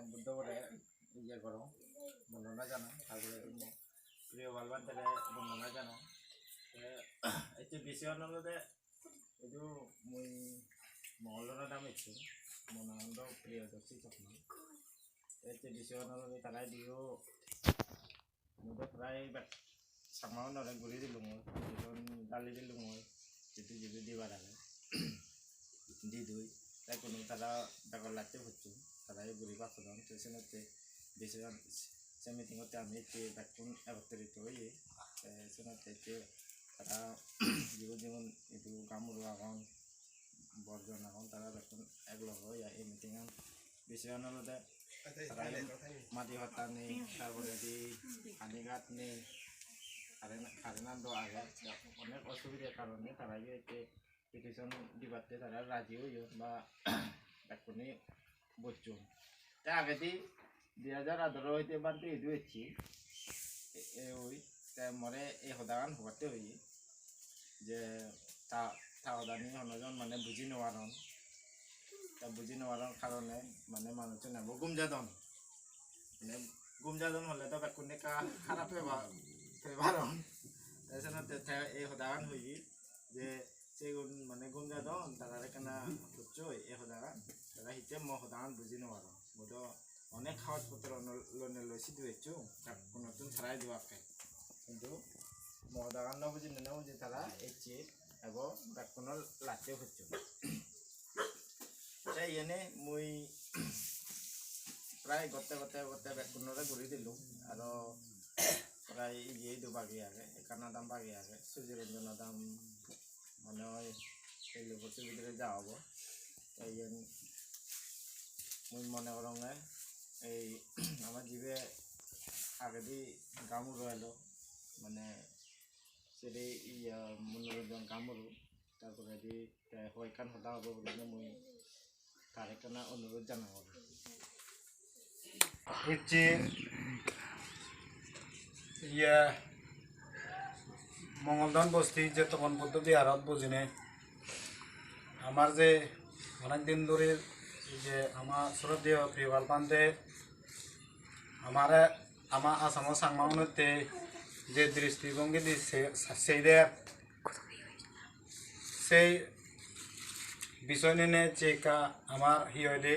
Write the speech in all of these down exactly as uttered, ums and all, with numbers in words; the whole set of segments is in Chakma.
Buddho gore iye gorong, bondona janang, tar pore mo Priyopal bhantere bondona janang. Te ecche bisoyan olode idu mui Mongol Dhon adam ecchong, mo nangan do Priyodarshi Chakma. Te ecche bisoyan olode tara idu mui do prai bek Chakma unore guri dilung, jigun dali dilung, jidu jidu dibar age. Di dui, te ikkunu tara dagor latte hucchon, tara yo guri bak hodon, te senotte bisoyan se meeting otte ami ecche bekkun ekottorito oye, te senotte ecche tara jigun jigun idu gamuro agon, borjon agon, tara bekkun ek loge oye ei meeting an. Bisoyan olode tara madi patta nei, tar poredi pani gat nei, current, current an do age, onek osubidar karone tara yo ecche petition dibatte tara raji oyon ba bekkune bojjon. Te agedi dui hajar atharo hoite bhante idu ecche, e, e oi, te more ei hodagan hobatte hoye je ta, ta hodani hono jon mane buji no paron, ta buji no paron karone mane manuchchune ebo gum jadon, mane gum jadon hole do bekkune ekka harap peba, pebaron. Te senotte te ei hodagan hoye je sigun mane gum jadon, tara ekkana hucchoi ei hodagan, tara hitte mo hodagan buji no paron. Mo do onek hagoj potro no-, lonei loi sidu ecchong, bekkunottun tara idu akke. Hintu mo hodagan no bujinei no bujinei tara ecche ebo bekkuno latte hucchon. Te iyeni mui prai gotte gotte gotte bekkunore guri dilung, aro prai iye idu bagi age, ekkan adam bagi age, Sujiranjan adam mone oi elli bojor bidire ja obo. Te iyen mui mone goronge ei ama jibe agedi gamuro elo, mane sere iya Monoranjan gamuro, tar poredi te hoi ekkan hoda hobo gurinei mui tare ekkana onurot janangor. Ecche iye Mongol Dhon bosti Jetobon Buddho Viharot bujinei amar je onek din dhuri je ama sroddheyo Priyopal bhante amare ama Assamo Changma unotte je dristibhongi di se-, se-, seider, sei bisoy ninei je ekka amar hi hoide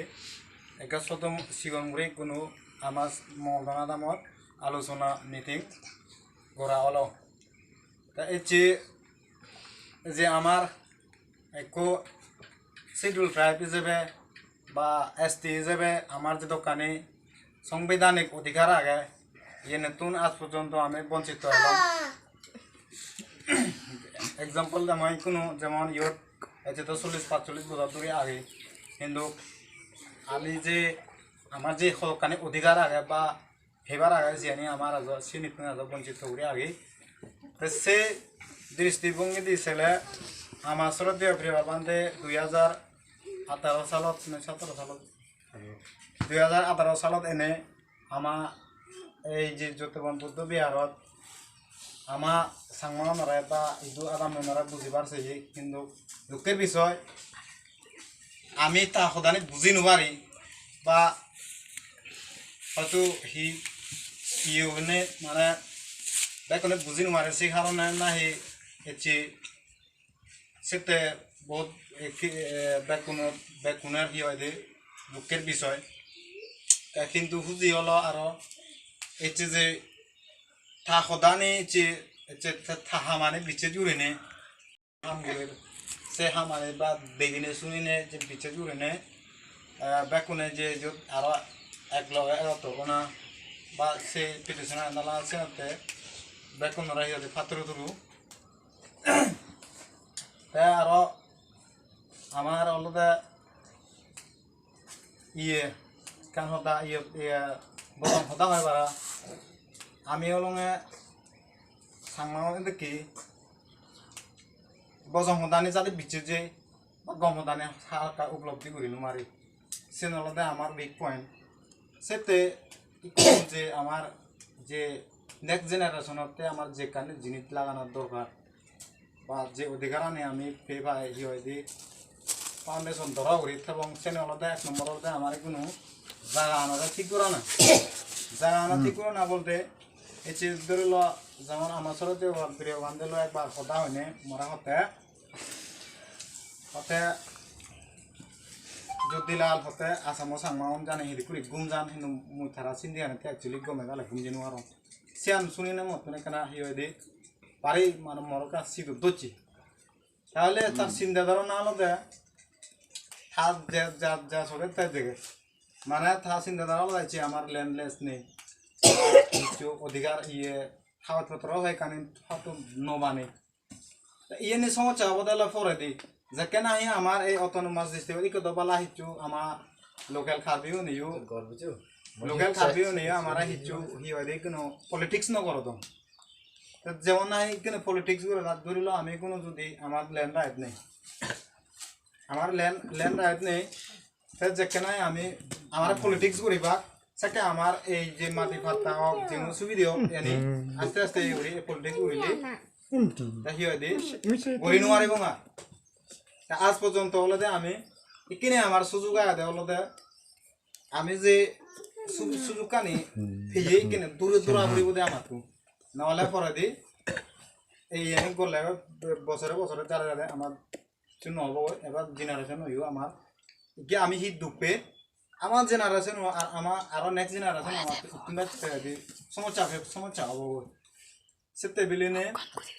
ekka sodom sigon guri ikkunu ama Mongol Dhon adamot alochona meeting gora olo. Ta ecche je amar ekko schedule tribe ijebe ba S T ijebe amar jedokkani songbidanik odhikar age, iyenettun aaj porjonto ami bonchito elong. Example jemon ikkunu, jemon iyot ecche to chollish pachchollish bojor dhuri agi, hintu ami je amar je hodokkani odhikar age ba pebar age, jiyani amar ajo sinittun ajo bonchito guri agi. Te se dristibhongidi sele ama sroddheyo Priyopal bhante dui hajar atharo salot, na sotoro salot, dui hajar atharo salot ene ama ei je Jetobon Buddho Viharot ama Changma unore ba idu adam unore bujibar seye, hintu dukker bisoy ami ta hodani buji no pari ba hoyto hi, hi hone mane bekkune buji no pare, se karone nahi ecche sette bahut ekki, eh, bekkuno, bekkuner hi hoide dukker bisoy. Te hintu huji olo aro ecche je ta hodani ecche, ecche ta, ta hamani bicches gurinei ham gurir, se hamani ba degine sunine je bicches gurinei, eh, bekkune je jot aro ek loge egottor ona ba se petition an dala senotte bekkunore hi hoide patturu turu. Te aro amar olode iye ekkan hoda, iye, iye bojong hoda hoi para. Ami olonge Changma edokke bojong hodani jade bicches je ba gom hodani halka uplobdi guri no pari. Sen olode amar weak point. Sette ikko je amar je next generation otte amar jekkani jinis lagana dorkar ba je odhikar ani ami pei pai, hi hoide foundation doro guri thebong, seni olode ek nombor olode amar ikkunu Jaga anore thik gorana. Jaga anore thik gorana bolte, ei je dhori lo, jemon ama Sorodeyo Priyo Bhante loi ekbar hoda hoine, more hotte, hotte Jyoti Lal hotte Assamo Changmaun jani hidi guri gum jan, hintu mui tara sindi ani te actually gome dale gum jei nw parong. Siyan sunine mottun ekkena hi hoide, bari mane mor ekka sidu docche. Tahole tar sinde dhorona olode, tar je, ja, ja soge te dege. Mane tar sinde dhorona olode je amar landless nei. Hissu odhikar iye, kagoj potro hoyekkani hoyto no bane. Te iyeni somossa obode ole poredi. Jekke nahi amar ei autonomous district ikko do bala hissu ama local Karbi uniyo, local Karbi uniyo amare hissu hi hoide ikkunu politics no gorodon. Te jemon nahi ikkunu politics guri rat dhorilo ami ikkunu jodi amar land right nei. Amar land, land right nei. Te jekke nahi ami amare politics guribak, sekke amar ei je madi patta ok, je hono subide ok, eni aste aste guri ei politics gurile. Te hi hoide? Guri nw paribong ar. Te aaj porjonto olode ami ikkine amar sujug agede olode ami je su-, sujukkani peye ikkine dure dura puribo de amattun. Nole poredi ei eni gorle bosore bosore jare jare amar hissu no obo goi, ebar generation oiyo amar. Ikke ami hi duk pei, amar generation o ar ama aro next generation amattun peye de somossa, somossa obo goi. Sette biline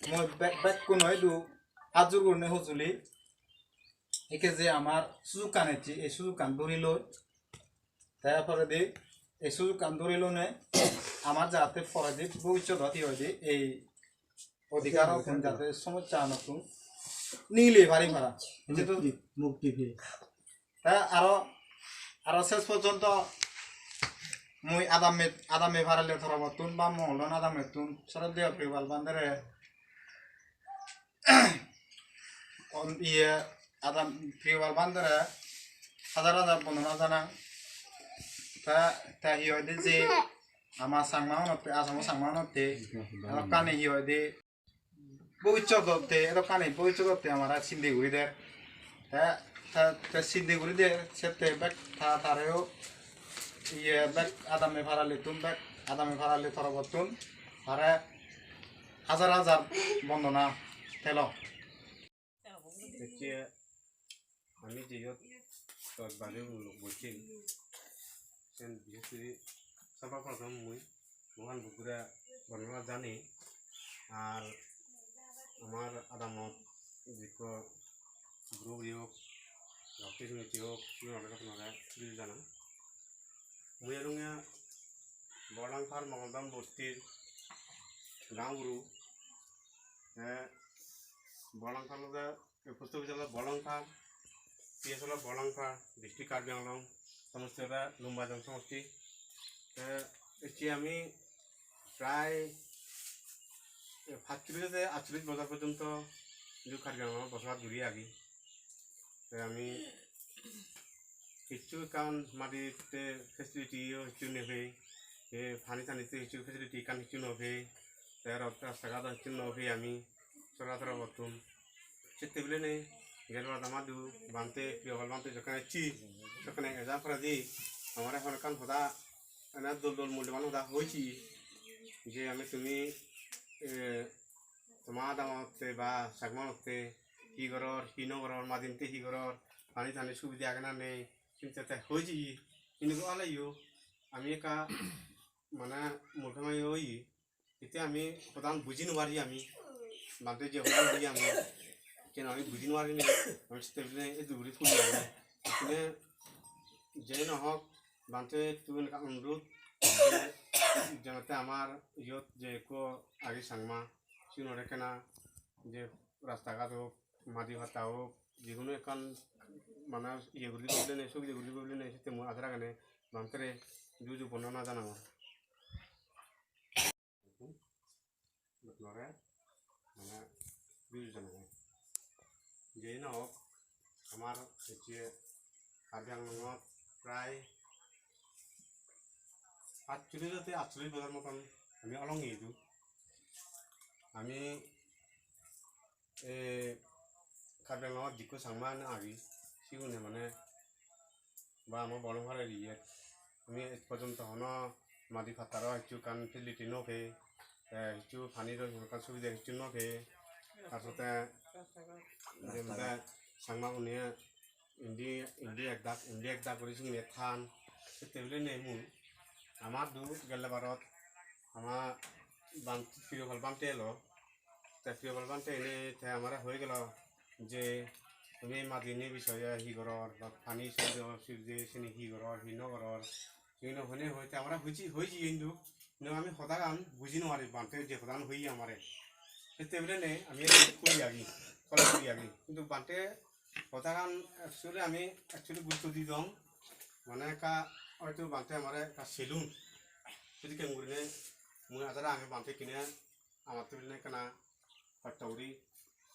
mui bek-, bekkun hoidu hat jur gurinei hojoli. Ikke je amar sujukkan ecche, ei sujukkan dhori loi. Te poredi ei sujukkan dhori lone amar jate poredi bhobissodot hi hoide ei odhikar ottun jate somossanottun nigili pari para. Jehetu mukti, mukti pei. Te aro, aro ses porjonto mui adamme, adamme parale torobottun ba Mongolon adammettun Sorodeyo Priyopal Bhantere, on, iye, adam Priyopal Bhantere hajar hajar bondona janang. Te, te hi hoide je ama Changma unotte, Assamo Changma unotte, edokkani hi hoide bhobissodotte, edokkani bhobissodotte amare sinde guri der. Te, te, te sinde guri der, sette bek ta-, tareo iye bek adamme paralettun, bek adamme parale torobottun tare hajar hajar bondona telo. Ecche ami jeyot doj baje guluk bocche, sen bises guri sorbo prothom mui Bhogoban Buddhore bondona jani, ar amar adamot jikko guru guri ok, baptis nitte ok, sigun olode tonore juju janang. Mui olunge Bolangpar Mongoldham bostir gaon guru, te Bolangpar olode ei post office olode Bolangpar, P S olode Bolangpar, district Karbi Anglong, somosti olode Lumbajong somosti. Te ecche ami prai pachchollish te atchollish bojor porjonto idu Karbi Anglongot bosobas guri agi. Te ami hissu ekkan maditte facility-o hissu no pei, te pani tanitte hissu facility ekkan hissu no pei, te rasta ghat hissu no pei ami sorkar torobottun. Sette bilinei gel bar adamot idu Bhante, Priyopal Bhante jokkene ecchi, jokkene eja poredi amare hon ekkan hoda, ene dol dol mulloban hoda hoichi je ami tumi, eh, toma adamotte ba Chakmanotte hi goror, hi no goror, madinte hi goror, pani tani subide age na nei, sinte te hoichi. Hintu oleyo ami ekka mane murkha manjo oye, ete ami hodan buji no pari ami, Bhante je hodan hoye ami, ken ami buji no pari ni, ami sette bile ei duri puri ami. Ene jei no hok, Bhante tun ekka onurot je, jenotte amar iyot je ekko age Changma, sigunore ekkena je rasta ghat ok, madi patta ok, je hono ekkan mane iye guri dibo bilinei, sugide guri dibo bilinei, sette mui aja ragene Bhantere juju bondona janangor. Lore mane juju janangor. Jei no hok, amar ecche Karbi Anglongot prai pachchollish te atchollish bojor moton ami olonge idu. Ami, eh, Karbi Anglongot jikko Changma agi, sigune mane ba ama Bolongpar area-t ami ej porjonto hono madi pattaro hissu ekkan facility no pei, te hissu paniro hono ekkan subide hissu no pei, tar sote je mane Changma gune indi, indi ek dak, indi ek dak guri singine than, sette bile nei mui. Amar du gelle barot ama ban-, Priyopal bhante elo. Te Priyopal bhante ene te amare hoi gelo je tumi madini bisoye hi goror, ba pani subide, subide sini hi goror, hi no goror. Sini hone hoi te amare hoichi, hoichi hintu, hintu ami hodagan buji no pari bhante je hodagan hoiye amare. Sette bile nei ami kuli agi, kole kuli agi. Hintu bhante hodagan actually ami actually gurutto di dong. Mane ekka hoito bhante amare ekka selun. Sedikken gurine mui ajara age bhante kine amatte bile ekkana hosto guri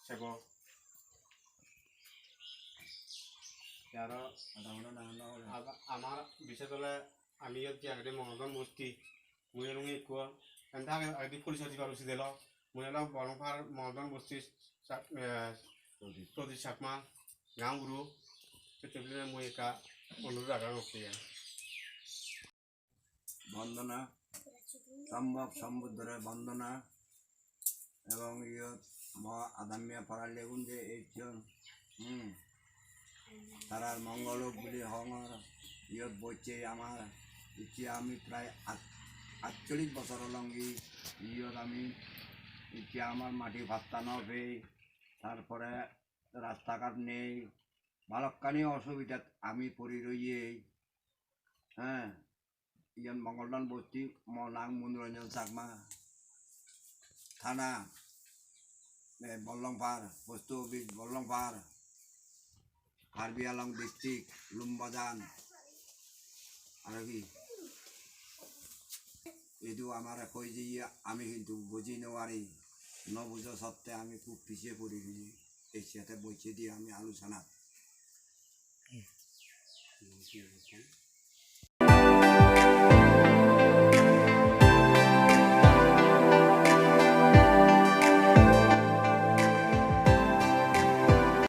sebo. Te aro ada hono na na hono. Aba-, amar bishes ole ami iyot je agede Mongoldhan bosti, mui olong ikko, ende age, agedi porichoi dibar ucit elo. Mui olong Bolongpar Mongoldhan bosti Chak-, eh, Prodip. Prodip Chakma, gaon buro. Sette bile mui ekka onurot agong okke. Bondona, Sommok Sombuddhore bondona, ebong iyot mo adammya parallegun je ejjon, hmm, tarar mongol ok bili hongor, iyot bocche amar, icche ami prai at-, atchollish bojor olongi, iyot ami icche amar madi patta no pei, tar pore rasta ghat nei, balokkani osubidat ami pori royei, he. Iyan Mongoldhan bosti, mo nang Monoranjan Chakma. Thana, eh, Bolongpar, post office Bolongpar, Karbi Anglong district, Lumbajan. Aro hi? Idu amare hoi diye, ami hintu buji no pari. No bujo sotte ami hub piche pori gei. Ei siyate bocche di ami alochonat.